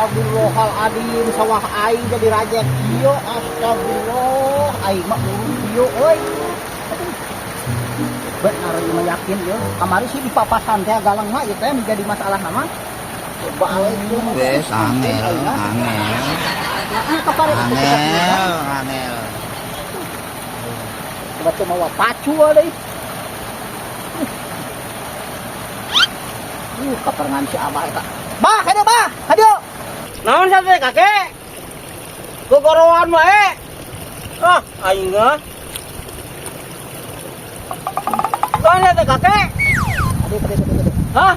Astagfirullahaladzim, sawah aing jadi rajek kieu. Astagfirullah, aing mah urung kieu euy. Aduh. Benar ieu mah, yakin ya. Kamari sih di papasan teh galang mah ieu teh menjadi masalah nama. Balik ieu mah. Wes angel, angel. Nah, kamari Angel, angel. Coba tuh mawa pacu deui. Kaparengan si Abah eta. Bah, kadieu bah, kadieu. Naon sate kakek? Gogoroan wae. Ah, aing ah. Naon sate kakek? Aduh, kadieu, kadieu, kadieu. Hah?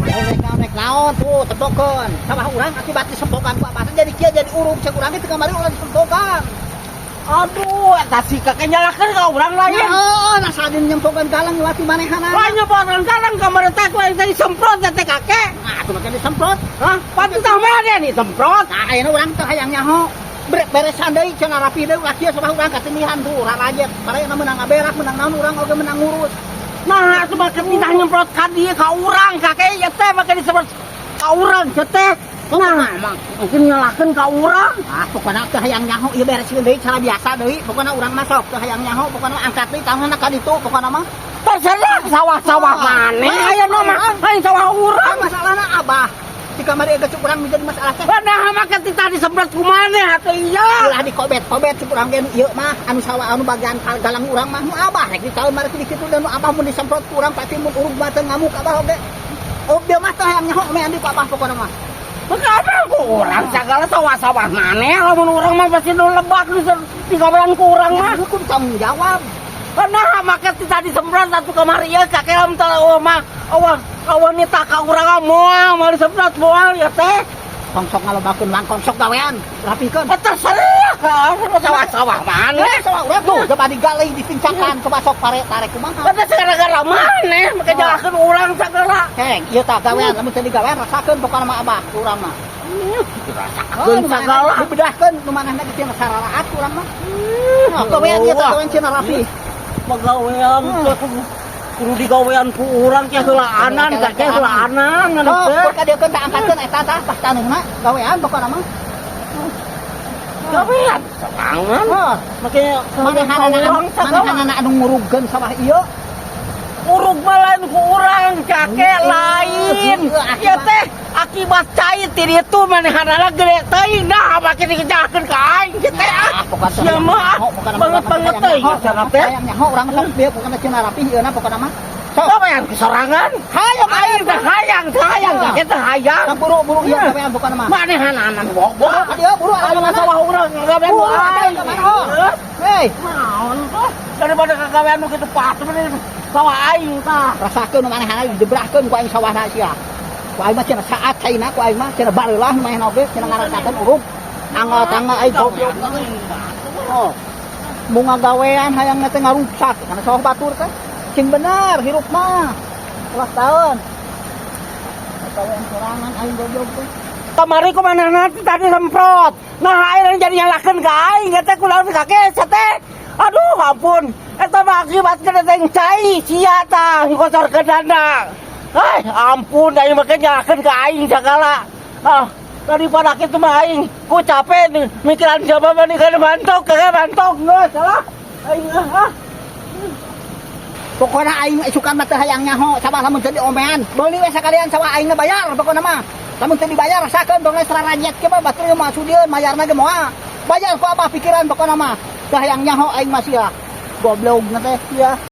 Rek naon, rek naon tuh tempokeun. Sawah urang akibat disempokan ku abah jadi kieu, jadi urung cek urang teh kamari ulah disempokan. Aduh, eta si kakek nyalakeun ka urang lain. Heeh, nah sadin nyempokan galang lewat manehana. Lain nyopotan galang kamari teh ku aing teh disemprot teh kakek. Nah, atuh make disemprot. Hah? Pati tah mana nih semprot? Nah, ayeuna urang teh hayang nyaho. Beresan deui cenah, rapi deui, ulah kieu sawah urang katindihan tuh rarajet. Baraya menang ngaberak, menang naon urang oge menang ngurus. Nah, atuh make pindah nyemprot ka dieu ka urang kakek ieu teh make disemprot ka urang teh. Nah, mungkin nyalakeun ka urang. Ah, pokoknya teu hayang nyaho ieu, bereskeun deui cara biasa deui. Pokoknya urang masuk teu hayang nyaho, pokoknya angkat deui tanganna ka ditu pokokna mah. Terserah sawah-sawah maneh aya mah lain sawah urang. Ah, masalahna abah. Di kamari ge cuk urang menjadi masalah teh. Nah, make titah disemprot ku maneh atuh iya. Ulah dikobet-kobet cuk urang ge ieu mah anu sawah anu bagian galang urang mah nu abah rek di tahun mari kitu dan nu abah mun disemprot ku urang pasti mun urug mah teu ngamuk abah oge. Oh, dia mah teu hayang nyaho me andi ku abah pokokna mah. Kenapa ku urang sagala sawah-sawah maneh, lamun urang mah pasti nu lebak di kabaran ku urang mah. Aku kudu tanggung jawab. Nah, make titah disemprot atuh kamari ieu kakek lamun teu eueuh mah eueuh eueuh nitah ka urang moal moal disemprot moal ya teh. Tong sok ngalobakeun wangkong, sok gawean, rapikeun. Terserah sawah-sawah maneh. Sawah urang tuh coba digali, dipincakan, coba sok pare tarik kumaha. Eta gara-gara maneh make nyalakeun urang sagala. Heng, ieu tah gawean, lamun teu digawean rasakeun pokona mah abah urang mah. Rasakeun sagala. Dibedahkeun nu manehna ge cenah sararaat urang mah. Nah, gawean ieu tah, gawean cenah rapi. Pagawean kudu digawean ku urang teh heulaanan kakek, heulaanan Oh, teh. kur kadieukeun tah, angkatkeun eta tah pas taneuhna, gawean pokona mah. Gawean sorangan. Oh, make manehanana urang sagala. Manehanana anu ngurugkeun sawah ieu. Urug mah lain ku urang kakek, lain. Ya teh akibat cai ti ditu manehanana gede teuing, nah make dikejakeun ka aing kieu teh ah. Pokona Sia mah banget banget teuing cenah teh. Hayang nyaho urang sok bieu pokona cenah rapi ieuna pokona mah. Sok. Gawean ku sorangan. Hayang. Aing teh hayang, teh hayang kakek, teh hayang. Kang buru-buru ieu gawean pokona mah. Manehanana bogoh. Ka dieu buru. Kalau sawah urang gawean Buru, aing. ka mana, oh. Hei, Naon tuh? Daripada kagawean nu kitu patuh mending sawah aing tah. Rasakeun nu manehna dijebrahkeun ku aing sawahna sia. Ku aing mah cenah saat caina, ku aing mah cenah bareulah nu manehna oge cenah ngarasakeun urug. Anggal tangga aing goblok. Oh. Mun gawean hayang teh ngaruksak karena sawah batur teh. Cing bener hirup mah. Ulah tahun. Gawean sorangan aing goblok teh. Kamari ku manehna tadi semprot. Nah, aing jadi nyalakeun ka aing teh kunaon kakek teh. Aduh, ampun. Eta mah akibat kena teh cai sia tah ngocorkeun dana. Hai, ampun aing make nyalakeun ka aing sagala. Ah, daripada kitu mah aing ku capek nih mikiran siapa mah nih kan mantok kakek mantok geus salah. Aing ah. Pokoknya aing isukan mah teu hayang nyaho sawah lamun teu diomean. Beuli we sakalian sawah aing bayar pokokna mah. Lamun teu dibayar rasakeun dong sararajet ke mah batur mah sudieun mayarna ge moal. Bayar ku abah pikiran pokokna mah. Teu hayang nyaho aing mah sia. Goblok na teh sia.